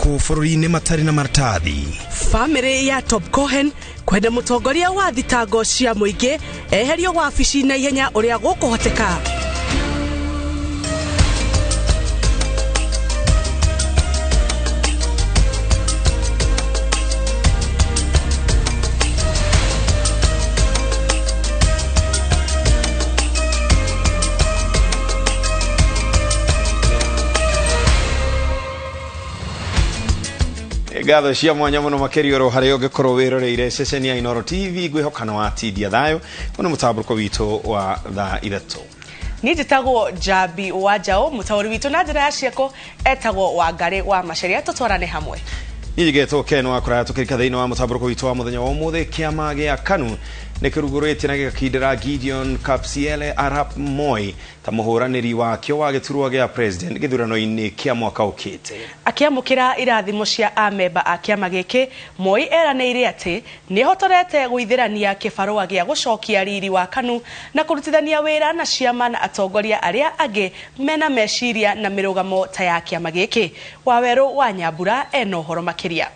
Gũkũ bũrũri-inĩ matarĩ na maratathi. Bamĩrĩ ya Top Cohen kwenda mũtongoria wa thitango cia mũingĩ eherio wabici na ihenya ũrĩa gũkũhoteka. Ngatho cia mwanya mũno makĩria oro harĩa ũngĩkorwo wĩroreire ceceni ya Inooro TV ngwĩhoka nĩ watindia thayũ. Ũyũ nĩ mũtambũrũko witũ wa thaa 3. Niĩ njĩtagwo Njambi wa Njaũ, mũtaũri witũ na njĩra ya ciĩko etagwo Wangarĩ wa Macharia, tũtwarane hamwe. Niĩ ngetwo Ken wa kũraya tũkĩrika thĩinĩ wa mũtambũrũko witũ wa mũthenya wa ũmũthĩ. Kĩama gĩa KANU nĩ kĩrugũrĩtie na gĩgakindĩra Gideon Kapsiele Arap Moi ta mũhũranĩri wakĩo wa gĩturwa gĩa president gĩthurano-inĩ kĩa mwaka ũkĩte. Akĩamũkĩra irathimo cia amemba a kĩama gĩkĩ, Moi eranĩire atĩ nĩehotorete gũithĩrania kĩbarũa gĩa gũcokia riri wa KANU na kũrutithania wĩra na ciama na atongoria arĩa angĩ mena meciria na mĩrũgamo ta ya kĩama gĩkĩ. Wawerũ wa Nyambura ena ũhoro makĩria.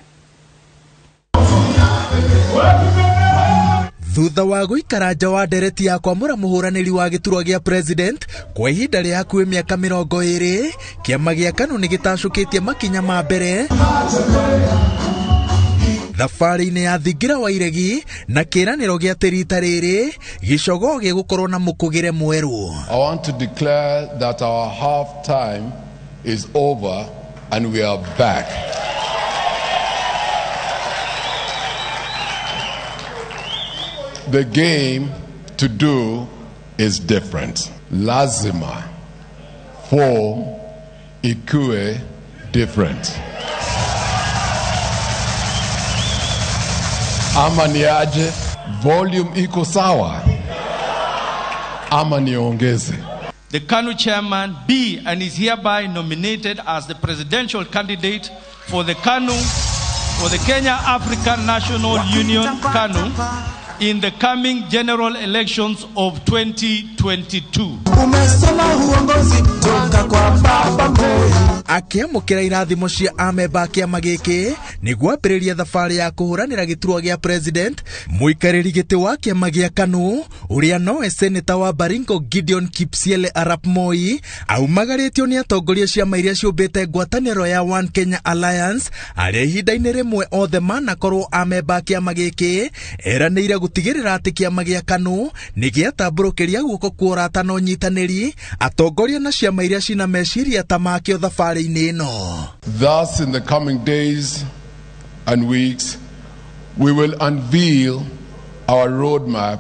Thutha wa gũikara nja wa ndereti ya kwamũra mũhũranĩri wa gĩturwa gĩa president kwa ihinda rĩa hakuhĩ mĩaka 20, kĩama gĩa KANU nĩ gĩtacũkĩtie makinya ma mbere thabarĩ-inĩ ya thingira wa iregi na kĩĩranĩro gĩa atĩ rita rĩrĩ gĩcogoo gĩgũkorwo na mũkũgĩre mwerũ. I want to declare that our half time is over and we are back. The game to do is different. Lazima form ikue different. Ama niaje, volume iko sawa ama niongeze? The KANU chairman be and is hereby nominated as the presidential candidate for the KANU, for the Kenya African National Union KANU in the coming general elections of 2022. Umesoma uongozi toka kwa Baba Moi. Akĩamũkĩra irathimo cia amemba a kĩama gĩkĩ nĩguo ambĩrĩrie thabarĩ ya kũhũranĩra gĩturwa gĩa president, mũikarĩri gĩtĩ wa kĩama gĩa KANU ũrĩa nowe seneta wa Baringo Gideon Kipsiele Arap Moi aumagarĩtio nĩ atongoria ciama iria ciũmbĩte ngwatanĩro ya One Kenya Alliance arĩa ihinda-inĩ rĩmwe othe manakorwo amemba a kĩama gĩkĩ, eranĩire gũtigĩrĩra atĩ kĩama gĩa KANU nĩ gĩatambũrũkĩria guoko kwa ũrata na ũnyitanĩri atongoria na ciama iria cina meciria ta makĩo thabarĩ-inĩ ĩno. Thus, in the coming days and weeks, we will unveil our roadmap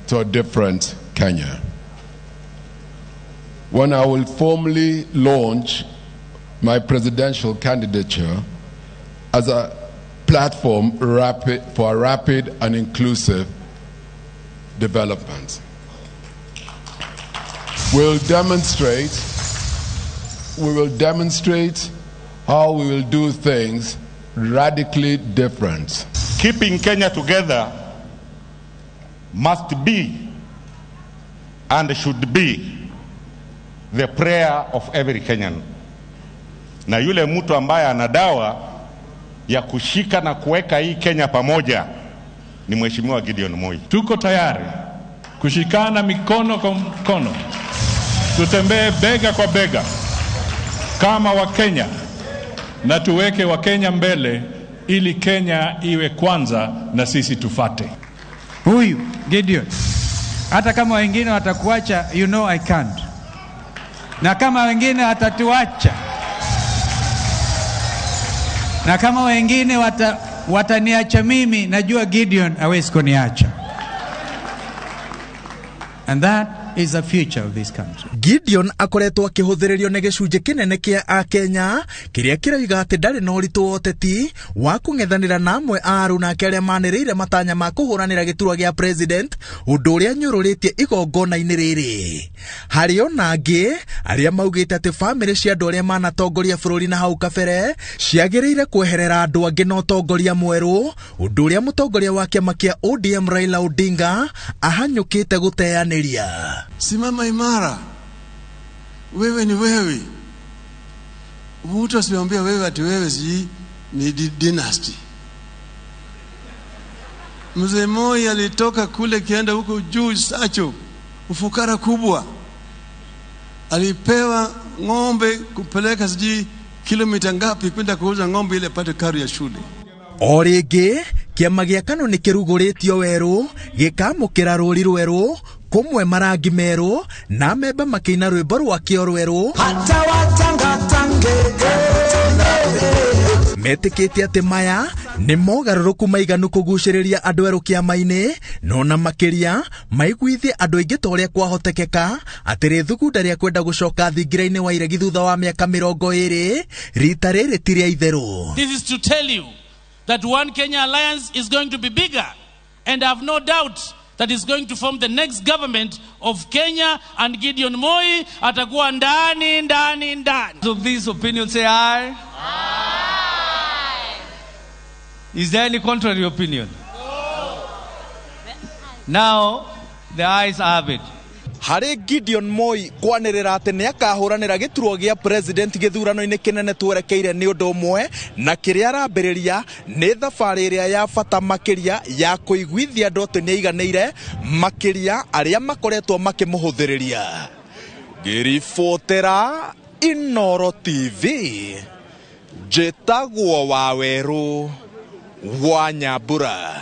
to a different Kenya. When I will formally launch my presidential candidature as a platform for a rapid and inclusive development. We will demonstrate how we will do things radically different. Keeping Kenya together must be and should be the prayer of every Kenyan. Na yule mtu ambaye ana dawa ya kushika na kuweka hii Kenya pamoja ni Mheshimiwa Gideon Moi. Tuko tayari kushikana mikono kwa mkono, tutembee bega kwa bega kama Wakenya na tuweke Wakenya mbele ili Kenya iwe kwanza na sisi tufate. Huyu Gideon, hata kama wengine watakuacha, you know I can't. Na kama wengine watatuacha, na kama wengine wataniacha mimi, najua Gideon hawezi kuniacha. And that is the future of this country. Gideon akoretwo akĩhũthĩrĩrio nĩ gĩcunjĩ kĩnene kĩa Akenya kĩrĩa kĩroiga atĩ ndarĩ na ũritũ wa ũteti wa kũng'ethanĩra na amwe a arũnake arĩa manĩrĩire matanya ma kũhũranĩra gĩturwa gĩa president, ũndũ ũrĩa nyũrũrĩtie igongona-inĩ rĩrĩ. Harĩ ona angĩ arĩa maugĩte atĩ bamĩrĩ cia andũ arĩa manatongoria bũrũri na hau kabere ciagĩrĩire kweherera andũ angĩ na ũtongoria mwerũ, ũndũ ũrĩa mũtongoria wa kĩama kĩa ODM Raila Odinga ahanyũkĩte gũteanĩria. Simama imara, wewe ni wewe. Mtu asiambie wewe ati wewe si Ni dynasty. Mzee Moi alitoka kule kienda huko juu Sacho, ufukara kubwa, alipewa ng'ombe kupeleka sijui kilomita ngapi kwenda kuuza ng'ombe ile apate karo ya shule. O rĩngĩ kĩama gĩa KANU nĩ kĩrugũrĩtio werũ gĩkamũkĩra rũri rwerũ kũmwe marangi merũ na memba makĩina rwĩmbo rwakĩo rwerũ hata watangatange metĩkĩtie atĩ maya nĩ mogarũrũku maiganu kũgucĩrĩria andũ erũ kĩama-inĩ no na makĩria maiguithie andũ aingĩ ta ũrĩa kwahotekeka atĩ rĩthugunda rĩa kwenda gũcoka thingira-inĩ wa iregi thutha wa mĩaka 20 rita rĩrĩ ti rĩa itherũ. This is to tell you that One Kenya Alliance is going to be bigger, and I have no doubt that is going to form the next government of Kenya, and Gideon Moi atakuwa ndani ndani ndani. Of this opinion say aye. Aye. Is there any contrary opinion? No. Now the ayes have it. Harĩ Gideon Moi kwanĩrĩra atĩ nĩ akahũranĩra gĩturwa gĩa president gĩthurano-inĩ kĩnene twerekeire nĩ ũndũ ũmwe na kĩrĩa arambĩrĩria nĩ thabarĩ ĩrĩa ya bata makĩria ya kũiguithia andũ atĩ nĩ aiganĩire makĩria arĩa makoretwo makĩmũhũthĩrĩria. Ngĩribotera Inooro TV, njĩtagwo Wawerũ wa Nyambura.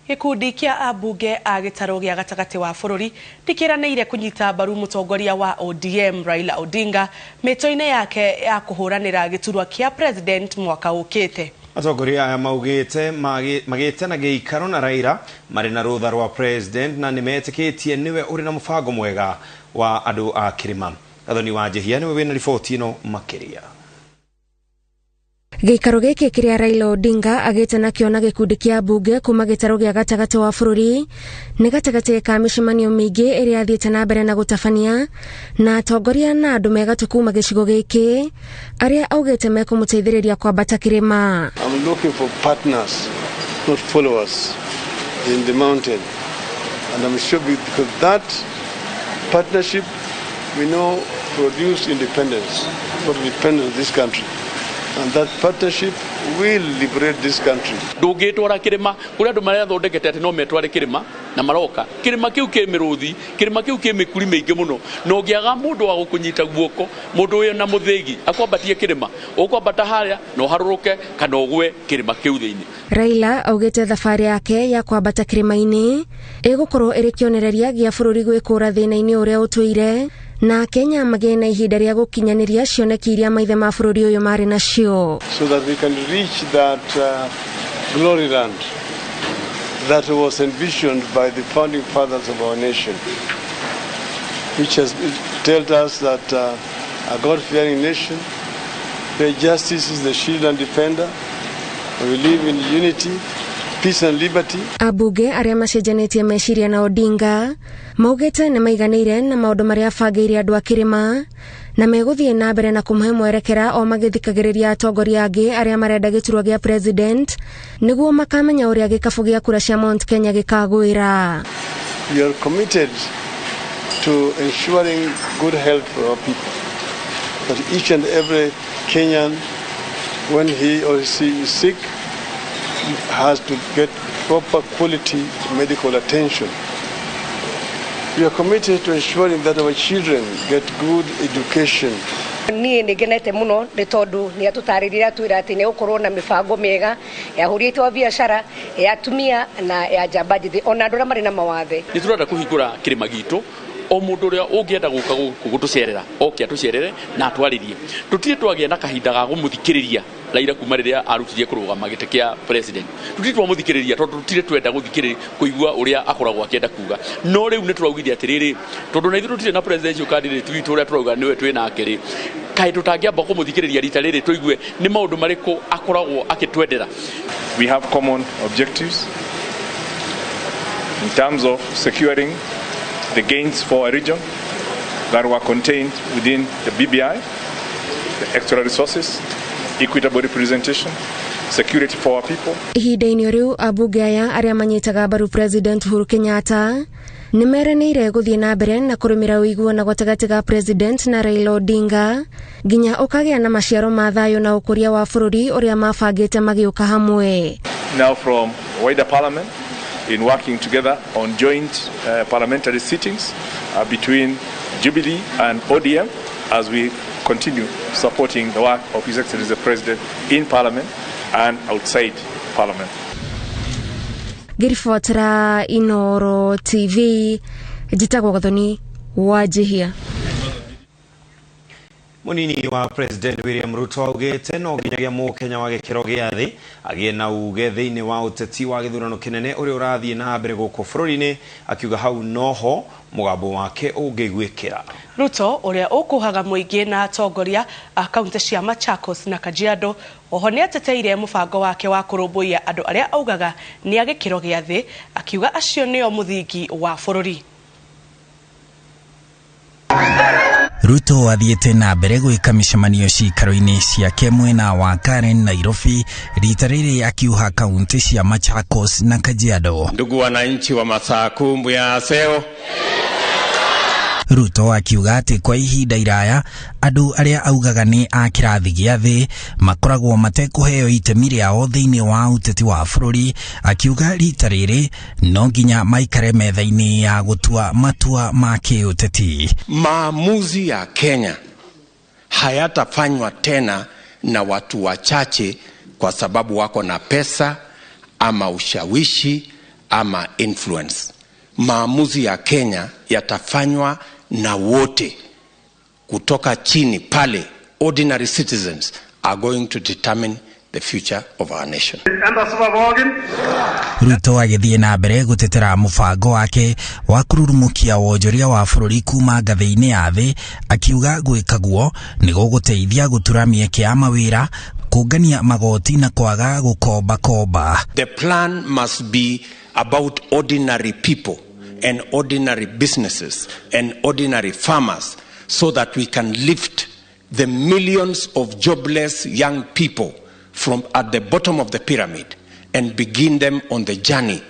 Gĩkundi kĩa ambunge a gĩtarũ gĩa gatagatĩ wa bũrũri nĩkĩranĩire kũnyita mbaru mũtongoria wa ODM Raila Odinga mĩtũ-inĩ yake ya kũhũranĩra gĩturwa kĩa president mwaka ũkĩte. Atongoria aya maugĩte magĩte na gĩikaro na Raila marĩ na rũtha rwa president na nĩmetĩkĩtie nĩwe ũrĩ na mũbango mwega wa andũ a kĩrĩma. Gathoni wa Njihia nĩwe wĩna riboti ĩno makĩria. Gĩikaro gĩkĩ kĩrĩa Raila Odinga agĩte nakĩo na gĩkundi kĩa mbunge kuma gĩtarũ gĩa gatagatĩ wa bũrũri nĩ gatagatĩ ka mĩcemanio mĩingĩ ĩrĩa athiĩte na mbere na gũtabania na atongoria na andũ megatũ kuma gĩcigo gĩkĩ arĩa augĩte mekũmũteithĩrĩria kwambata kĩrĩma. I'm looking for partners, not followers in the mountain, and I'm sure because that partnership we know produce independence, not independence of this country. And that partnership will liberate this country. Ndũngĩtwara kĩrĩma kũrĩa andũ marethondekete atĩ no metware kĩrĩma na maroka kĩrĩma kĩu kĩ mĩrũthi kĩrĩma kĩu kĩ mĩkuri mĩingĩ mũno na ũngĩaga mũndũ wa gũkũnyita guoko mũndũ wĩ na mũthĩgi akwambatie kĩrĩma ũkwambata harĩa na ũharũrũke kana ũgwe kĩrĩma kĩu thĩinĩ. Raila augĩte thabarĩ yake ya kwambata kĩrĩma-inĩ ĩgũkorwo ĩrĩ kĩonereria gĩa bũrũri gwĩkũra thĩna-inĩ ũrĩa ũtũire na Kenya magĩe na ihinda rĩa gũkinyanĩria cioneki iria maithe ma bũrũri ũyũ marĩ nacio. So that we can reach that glory land that was envisioned by the founding fathers of our nation, which has told us that a God-fearing nation, where justice is the shield and defender, we live in unity, peace and liberty. Abunge arĩa macenjanĩtie meciria na Odinga maugĩte nĩ maiganĩire na maũndũ marĩa abangĩire andũ a kĩrĩma na megũthiĩ na mbere na kũmũhe mwerekera o magĩthikagĩrĩria atongoria angĩ arĩa marenda gĩturwa gĩa president nĩguo makamenya ũrĩa gĩkabũ gĩa kura cia Mount Kenya gĩkagwĩra. We are committed to ensuring good health for our people, that each and every Kenyan, when he or she is sick, has to get proper quality medical attention. We are committed to ensuring that our children get good education. Niĩ nĩ ngenete mũno nĩ tondũ nĩ atũtarĩria atwĩra atĩ nĩ gũkorwo na mĩbango mĩega ya hũrĩte wa biacara ya atumia na ya njamba njĩthĩ ona andũ arĩa marĩ na mawathe. Nĩ tũrenda kũhingũra kĩrĩma gitũ o mũndũ ũrĩa ũngĩenda gũka gũkũ gũtũcerera oke atũcerere na atwarĩrie. Tũtirĩ twagĩa na kahinda ga gũmũthikĩrĩria Raila kuma rĩrĩa arutirie kũrũgama gĩtĩ kĩa president. Tũtirĩ twamũthikĩrĩria tondũ tũtirĩ twenda gũthikĩrĩria kũigua ũrĩa akoragwo akĩenda kuga. No rĩu nĩ tũraugire atĩrĩrĩ, tondũ na ithuĩ tũtirĩ na presidential candidate witũ ũrĩa tũrauga nĩwe twĩ nake rĩ, kaĩ tũtangĩamba kũmũthikĩrĩria rita rĩrĩ tũigue nĩ maũndũ marĩkũ akoragwo akĩtwendera. We have common objectives in terms of securing the gains for a region that were contained within the BBI, the extra resources, equitable representation, security for our people. Ihinda-inĩ rĩu ambunge aya arĩa manyitaga mbaru President Uhuru Kenyatta Nĩ meranĩire gũthiĩ na mbere na kũrũmĩra ũiguano gatagatĩ ga President na Raila Odinga nginya ũkagĩa na maciaro ma thayũ na ũkũria wa bũrũri ũrĩa mabangĩte magĩũka hamwe. Now from wider parliament in working together on joint parliamentary sittings between Jubilee and ODM as we continue supporting the work of His Excellency the President in Parliament and outside Parliament. Ngĩribotera Inoro TV, njĩtagwo Gathoni Wanjihia. Munini wa President William Ruto augite no nginyagia Mũkenya wa gĩkĩro gĩa thĩ agĩe na uge thĩinĩ wa ũteti wa gĩthurano kĩnene ũrĩa ũrathiĩ na mbere gũkũ bũrũri-inĩ, akiuga hau noho mũgambo wake ũngĩiguĩkĩra. Ruto ũrĩa ũkũhaga mũingĩ na atongoria a kaunti cia Machakos na Kajiado oho nĩ ateteire mũbango wake wa kũrũmbũiya andũ arĩa augaga nĩ a gĩkĩro gĩa thĩ, akiuga acio nĩo mũthingi wa bũrũri. Ruto athiĩte na mbere gwĩka mĩcemanio ciikaro-inĩ ciake mwena wa Karen Nairobi, rita rĩrĩ akiuha kaunti cia Machakos na Kajiado. Ndugu wananchi wa Masaku ya Aseo, Ruto akiuga atĩ kwa ihinda iraya andũ arĩa augaga nĩ a kĩrathi gĩa thĩ makoragwo matekũheo itemi rĩao thĩinĩ wa ũteti wa bũrũri, akiuga rita rĩrĩ no nginya maikare metha-inĩ ya gũtua matua ma kĩũteti. Maamuzi ya Kenya hayatafanywa tena na watu wachache kwa sababu wako na pesa ama ushawishi ama influence. Maamuzi ya Kenya yatafanywa na wote kutoka chini pale. Ordinary citizens are going to determine the future of our nation. Ruto agĩthiĩ na mbere gũtetera mũbango wake wa kũrurumukia wonjoria wa bũrũri kuma ngathĩ-inĩ ya thĩ, akiuga gwĩka guo nĩ gũgũteithia gũtura mĩeke ya mawĩra, kũngania magoti na kwaga gũkombakomba. The plan must be about ordinary people and ordinary businesses and ordinary farmers so that we can lift the millions of jobless young people from at the bottom of the pyramid and begin them on the journey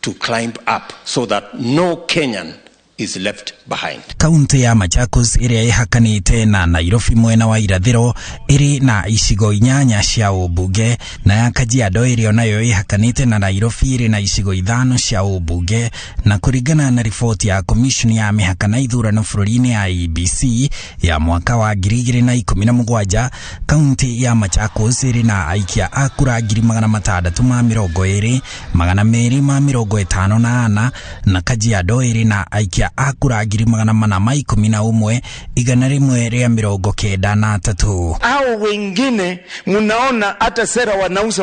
to climb up so that no Kenyan is left behind. Kaunti ya Machakos ĩrĩa ĩhakanĩte na Nairobi mwena wa irathĩro ĩrĩ na icigo 8 cia ũmbunge, na ya Kajiado ĩrĩa nayo ĩhakanĩte na Nairobi ĩrĩ na icigo 5 cia ũmbunge, na kũringana na riboti ya Commission ya mĩhaka na ithurano bũrũri-inĩ ya IEBC ya mwaka wa 2017, kaunti ya Machakos ĩrĩ na aikia a kura 620,254 na Kajiado ĩrĩ na aikia a kura 411,193. Hao wengine mnaona hata sera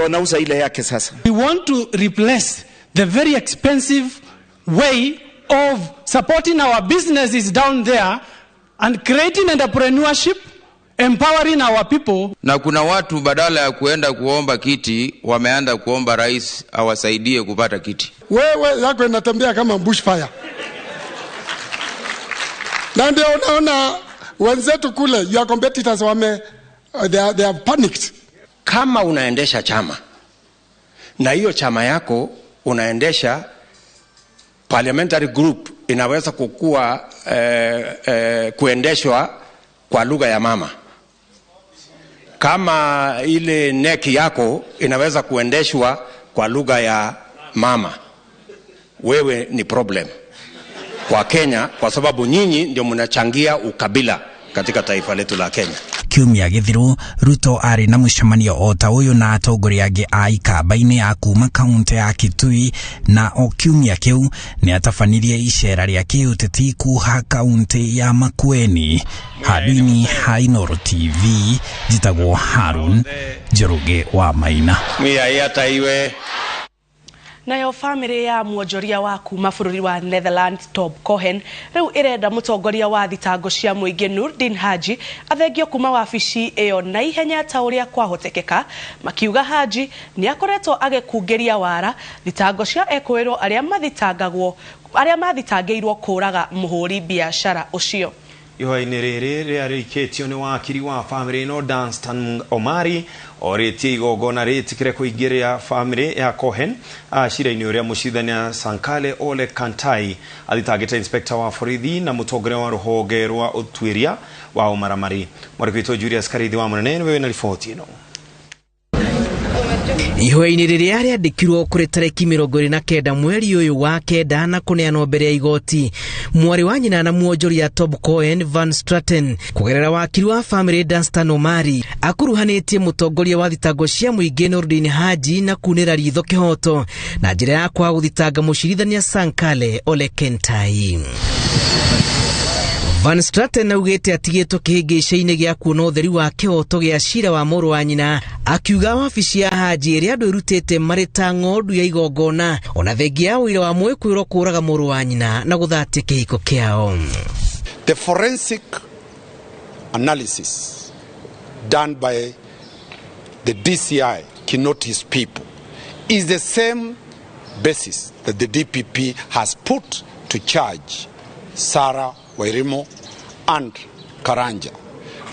wanauza ile yake sasa. We want to replace the very expensive way of supporting our businesses down there and creating entrepreneurship, empowering our people. Na kuna watu badala ya kuenda kuomba kiti wameanza kuomba rais awasaidie kupata kiti. Wewe yako inatembea kama bushfire. Na ndio unaona wenzetu kule, your competitors wame they have panicked. Kama unaendesha chama na hiyo chama yako unaendesha parliamentary group inaweza kukua kuendeshwa kwa lugha ya mama. Kama ile neki yako inaweza kuendeshwa kwa lugha ya mama, wewe ni problem kwa Kenya, kwa sababu nyinyi ndio mnachangia ukabila katika taifa letu la Kenya. Kiumia gĩthiru Ruto arĩ na mũcemanio o ta ũyũ na atongoria angĩ a ikamba-inĩ ya kuma kaunti ya Kitui, na o kiumia kĩu nĩ atabanirie icera rĩa kĩũteti kuha kaunti ya Makueni. Handũ-inĩ ha Inooro TV, njĩtagwo Harun Njoroge wa Maina. Nayo family ya mwonjoria wa kuma bũrũri wa Netherlands Tob Cohen rĩu ĩrenda mũtongoria wa thitango cia mũingĩ Nurdin Haji athengio kuma wabici ĩyo na ihenya ta ũrĩa kwahotekeka, makiuga Haji nĩ akoretwo agĩkungĩria wara thitango cia ekũĩrwo arĩa mathitangagwo arĩa mathitangĩirwo kũraga mũhũri biacara ũcio. Ihoya-inĩ rĩrĩ rĩarĩkĩtio nĩ wakiri wa bamĩrĩ ĩno Danstan Omari orĩtie igongona rĩtĩkĩre kũingĩria bamĩrĩ ya Cohen cira-inĩ ũrĩa mũcirithania Sankale Ole Kantai athitangĩte inspector wa borithi na mũtongoria wa rũhonge rwa ũtuĩria wa ũmaramari. Mwarĩki witũ Julius Karithi wa Mũnene nĩwe wĩna riboti ĩno. Ihoya-inĩ rĩrĩa rĩandĩkirwo kũrĩ tarĩki 29 mweri ũyũ wa kenda na kũneanwo mbere ya igoti, mwarĩ wa nyina na mwonjoria Tob Cohen Van Straten kũgerera wakiri wa bamĩrĩ Danstan Omari akuruhanĩtie mũtongoria wa thitango cia mũingĩ Nurdin Haji na kunĩra ritho kĩhoto na njĩra ya kwaga gũthitanga mũcirithania Sankale Ole Kentai. Van Straten augĩte atigĩtwo kĩhĩngĩca-inĩ gĩa kuona ũtheri wa kĩhoto gĩa cira wa mũrũ wa nyina, akiuga wabici ya Haji ĩrĩa andũ ĩrutĩte marĩ ta ng'ondu ya igongona ona thengia ya ũira wa mwĩkwĩrwo kũũraga mũrũ wa nyina na gũthatia kĩhiko kĩao. The forensic analysis done by the DCI Kinoti's people is the same basis that the DPP has put to charge Sarah Wairimu and Karanja.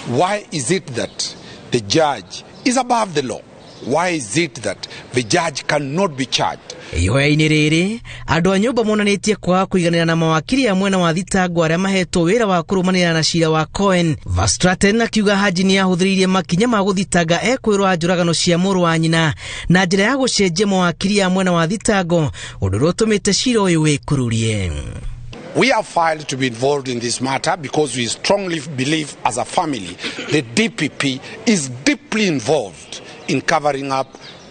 Why is it that the judge is above the law? Why is it that the judge cannot be charged? Ihoya-inĩ rĩrĩ andũ a nyũmba monanĩtie kwaga kũiganĩra na mawakiri a mwena wa thitango arĩa mahetwo wĩra wa kũrũmanĩrĩra na cira wa Cohen. Van Straten akiuga Haji nĩ ahũthĩrĩirie makinya ma gũthitanga ekwĩrwo wa njũragano cia mũrũ wa nyina na njĩra ya gũcenjia mawakiri a mwena wa thitango, ũndũ ũrĩa ũtũmĩte cira ũyũ wĩkururie. We have filed to be involved in this matter because we strongly believe as a family the DPP is deeply involved in covering up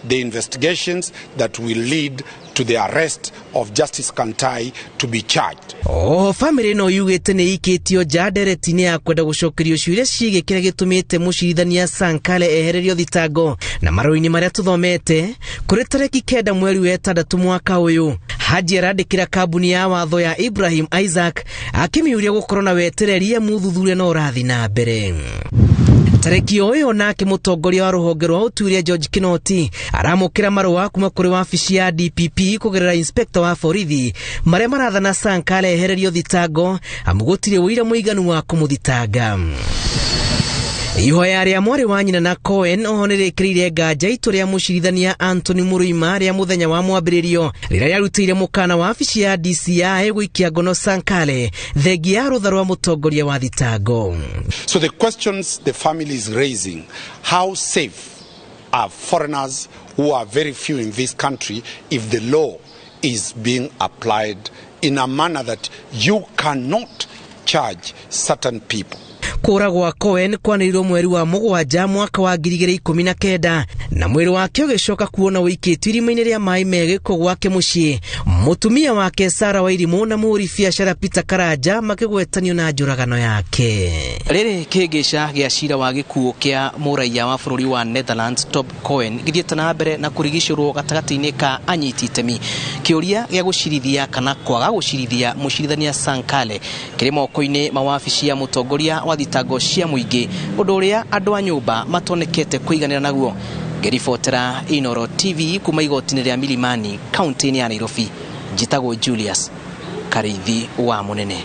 the investigations that will lead to the arrest of Justice Kantai to be charged. Oh, family no yugĩte nĩ ikĩtio nja ndereti-inĩ ya kwenda gũcokerio ciũria ciĩgiĩ kĩrĩa gĩtũmĩte mũcirithania Sankale ehererio thitango na marũa-inĩ marĩa tũthomete kũrĩ tarĩki 9 mweri wa 6 mwaka ũyũ. Haji arandĩkĩra kambuni ya watho ya Ibrahim Isaac akĩmĩũria gũkorwo na wetereri mũthuthuria no ũrathiĩ na mbere. Tarĩki o ĩyo nake mũtongoria wa rũhonge rwa ũtuĩria George Kinoti aramũkĩra marũa kuma kũrĩ wabici ya DPP kũgerera inspector wa borithi marĩa marathana Sankale ehererio thitango amu gũtirĩ ũira mũiganu wa kũmũthitanga. Ihoya rĩa mwarĩ wa nyina na Cohen oho nĩrĩkĩrĩire nganja itũ rĩa mũcirithania Anthony Mũrũima rĩa mũthenya wa mwambĩrĩrio rĩrĩa rĩarutĩire mũkana wa wabici ya DCI gũikia ngono Sankale thengia ya rũtha rwa mũtongoria wa thitango. So the questions the family is raising, how safe are foreigners who are very few in this country if the law is being applied in a manner that you cannot charge certain people? Kũũragwo gwa Cohen kwanĩrĩirwo mweri wa 7 mwaka wa 2019 na mwĩrĩ wake ũgĩcoka kuona ũikĩtio irima-inĩ rĩa maĩ me gĩko gwake mũciĩ. Mũtumia wake Sarah Wairimu na mũhũri biacara Peter Karanja makĩgwetanio na njũragano yake. Rĩrĩ kĩhĩngĩca gĩa cira wa gĩkuũ kĩa mũraiya wa bũrũri wa Netherlands Tob Cohen gĩthiĩte na mbere na kũrigicũrwo gatagatĩ-inĩ ka anyiti itemi. Kĩũria gĩa gũcirithia kana kwaga gũcirithia mũcirithania Sankale kĩrĩ moko-inĩ ma wabici ya mũtongoria wa thitango cia mũingĩ, ũndũ ũrĩa andũ a nyũmba matonekete kũiganĩra naguo. Ngĩribotera Inoro TV kuma igoti-inĩ rĩa Milimani kaunti-inĩ ya Nairobi, njĩtagwo Julius Karithi wa Mũnene.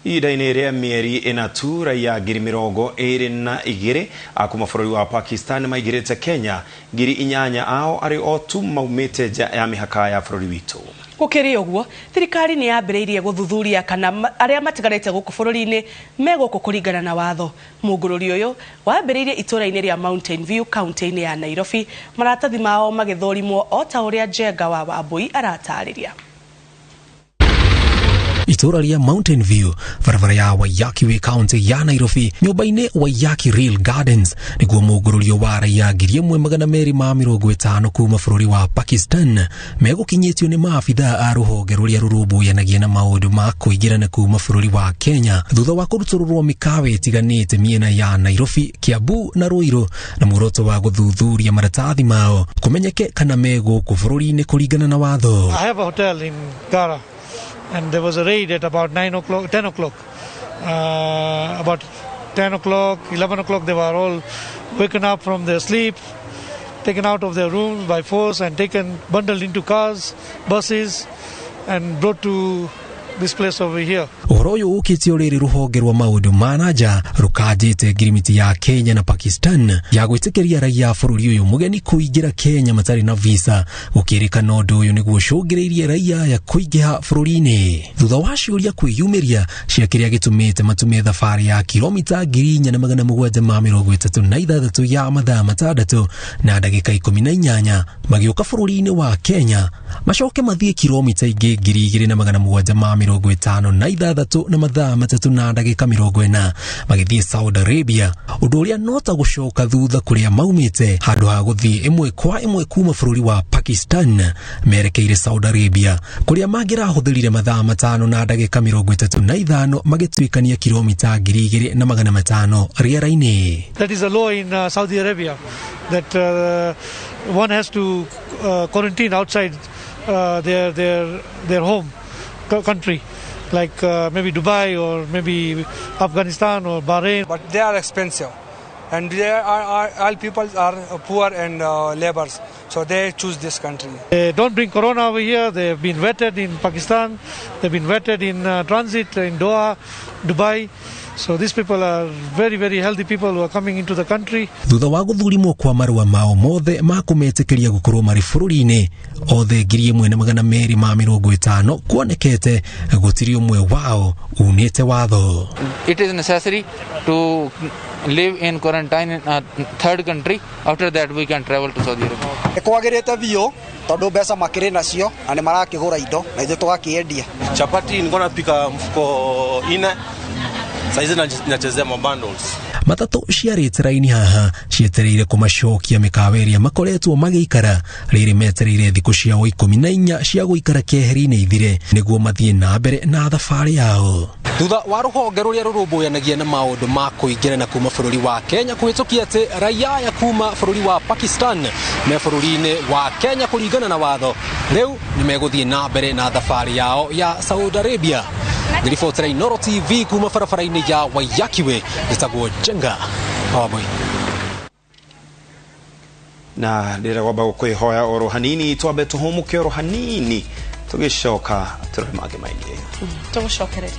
Ihinda-inĩ rĩa mĩeri ĩna tu raiya 22,000 a kuma bũrũri wa Pakistan maingĩrĩte Kenya, 8,000 ao arĩ o tu maumĩte nja ya mĩhaka ya bũrũri witũ. Gũkĩrĩ ũguo, thirikari nĩ yambĩrĩirie gũthuthuria kana arĩa matigarĩte gũkũ bũrũri-inĩ me gũkũ kũringana na watho. Mũngũrũri ũyũ wambĩrĩirie itũũra-inĩ rĩa Mountain View kaunti-inĩ ya Nairobi, maratathi mao magĩthũrimwo o ta ũrĩa Njenga wa Wambui aratarĩria. Itũũra rĩa Mountain View barabara ya Waiyaki Way kaunti ya Nairobi nyũmba-inĩ Waiyaki Real Gardens nĩguo mũngũrũrio wa raiya 1250 kuma bũrũri wa Pakistan megũkinyĩtio nĩ maabithaa a rũhonge rũrĩa rũrũmbũyanagia na maũndũ ma kũingĩrana kuma bũrũri wa Kenya thutha wa kũrutũrũrwo mĩkawa ĩtiganĩte mĩena ya Nairobi, Kiambu na Ruiru na muoroto wa gũthuthuria maratathi mao kũmenyeke kana me gũkũ bũrũri-inĩ kũringana na watho. I have a hotel in Gara. And there was a raid at about 9 o'clock, 10 o'clock. About 10 o'clock, 11 o'clock, they were all waken up from their sleep, taken out of their rooms by force and taken, bundled into cars, buses, and brought to this place over here. Ũhoro ũyũ ũkĩte o rĩrĩ rũhonge rwa maũndũ ma na nja rũkanjĩte ngirimiti ya Kenya na Pakistan ya gwĩtĩkĩria raia a bũrũri ũyũ mũgeni kũingĩra Kenya matarĩ na visa, gũkĩrĩkana ũndũ ũyũ nĩguo ũcũngĩrĩirie raia aya kũingĩha bũrũri-inĩ. Thutha wa ciũria kwĩyumĩria cia kĩrĩa gĩtũmĩte matũmie thabarĩ ya kilomita 4736 ya mathaa 6 na ndagĩka 18 magĩũka bũrũri-inĩ wa Kenya, macoke mathiĩ kilomita ingĩ 2756 na mathaa 3 na ndagĩka 40 magĩthiĩ Saudi Arabia, ũndũ ũrĩa no ta gũcoka thutha kũrĩa maumĩte handũ ha gũthiĩ ĩmwe kwa ĩmwe kuma bũrũri wa Pakistan merekeire Saudi Arabia kũrĩa mangĩrahũthĩrire mathaa 5 na ndagĩka 35 magĩtuĩkania kilomita 2500 rĩera-inĩ. That is a law in Saudi Arabia that one has to quarantine outside their home country, like maybe Dubai or maybe Afghanistan or Bahrain. But they are expensive, and they are all people are poor and laborers, so they choose this country. They don't bring corona over here. They have been vetted in Pakistan, they've been vetted in transit in Doha, Dubai. So these people are very, very healthy people who are coming into the country. Thutha wa gũthurimwo kwa marũa mao mothe ma kũmetĩkĩria gũkorwo marĩ bũrũri-inĩ, othe 1250 kuonekete gũtirĩ ũmwe wao unĩte watho. It is necessary to live in quarantine in a third country. After that we can travel to Saudi Arabia. Nĩ kwagĩrĩte biũ tondũ mbeca makĩrĩ nacio na nĩ marakĩgũra indo na ithuĩ tũgakĩendia. Chapati nilikuwa napika mfuko 4, saizi nachezea mabundles. Matatũ ciarĩte raini haha cietereire kũmacokia mĩkawa ĩrĩa makoretwo magĩikara, rĩrĩ metereire thikũ ciao 14 cia gũikara keheri-inĩ ithire nĩguo mathiĩ na mbere na thabarĩ yao. Thutha wa rũhonge rũrĩa rũrũmbũyanagia na maũndũ ma kũingĩra na kuma bũrũri wa Kenya kũhĩtũkia atĩ raia aya kuma bũrũri wa Pakistan me bũrũri-inĩ wa Kenya kũringana na watho, rĩu nĩ megũthiĩ na mbere na thabarĩ yao ya Saudi Arabia. Ngĩribotera Inooro TV kuma barabara-inĩ ya Waiyaki njĩtagwo Njenga Wambui. Na ndĩrenda kwamba gũkwĩhoya oro hanini, twambe tũhũmũke oro hanini tũgĩcoka tũrore mangĩ maingĩ. Tũgũcokereria.